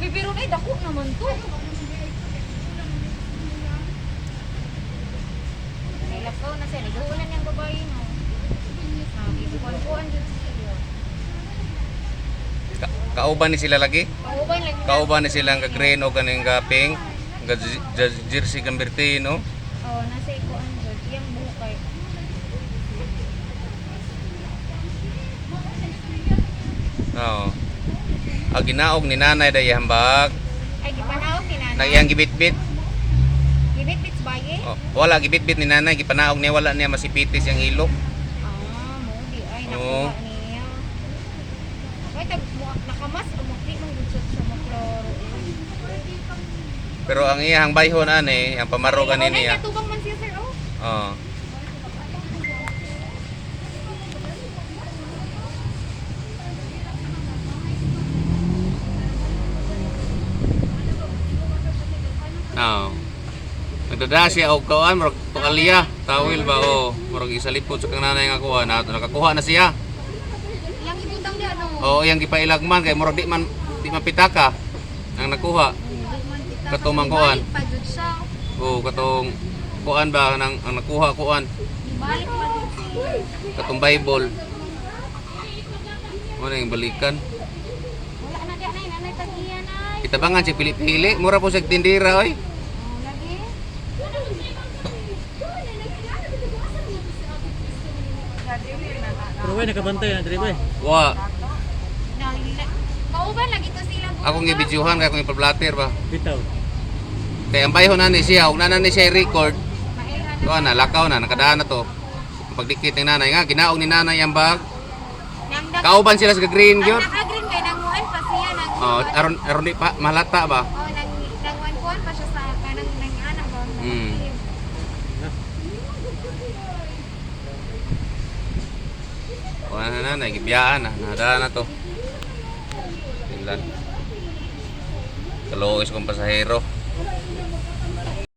Grabe, pero ay, dako naman to. Ay, lakaw na siya. Niguulan niyang babae, no? Ah, gikuan-kuan dyan siya. Kauban ni sila lagi. Kauban lang nila. Kauban ni sila nga green o kaning ga pink, ga jersey gamberte, no? Oo, nasa ikuan dyan. Iyang bukay. Oo. Ang ginaog ni nanay day hambag. Ay, gipanaog ni nanay. Nang iyang gibitbit. Gibitbit sa baye? Oh, wala gibitbit ni nanay, gipanaog niya, wala niya masipitis yang ilok. Ah, mo di ay Oo. nakuha niya. Ay, tag mo nakamas o di man gud siya mo kloro. Pero ang iyang bayhon ani, ang pamaro Ay, gani niya. Ay, man siya, sir, oh. Oo. Oo. Nagdada siya og kuan, murag tukalya, tawil ba, o murag isalipot sa kang nanay nga kuha na nakakuha na siya. Yang ibutang di ano. Oo, iyang gipailagman kay murag di man pitaka ang nakuha. Katong mangkuan. Ibalik pa jud siya. Oo, katong kuan ba nang ang nakuha kuan Ibalik pa jud siya. katong Bible. Mo na yung balikan. Wala na di anay, nanay tagiyan ay. Itabangan siya pili-pili, mura po siya tindira oy. Oh, lagi. Pero way nakabantay na diri bay. Wa, Kauban lagi to sila buka. akong gibidyuhan kay akong ipablater ba. Bitaw. Kay ang bayhon na ni siya, ug na ni siya record. Mailhan Kuan na lakaw na nakadaan na to. Pagdikit ng nanay nga ginaog ni nanay ang bag. Nang dag- Kauban sila sa green Ang gyud. naka-green kay nanguan pa siya nang Oh, aron aron di pa malata ba. Oh, nang nanguan-kuan pa siya sa kanang nang anak ba. Kuan na nanay gibiyaan na, nadaan na to. Ilan. Kaluoy sa kong pasahero.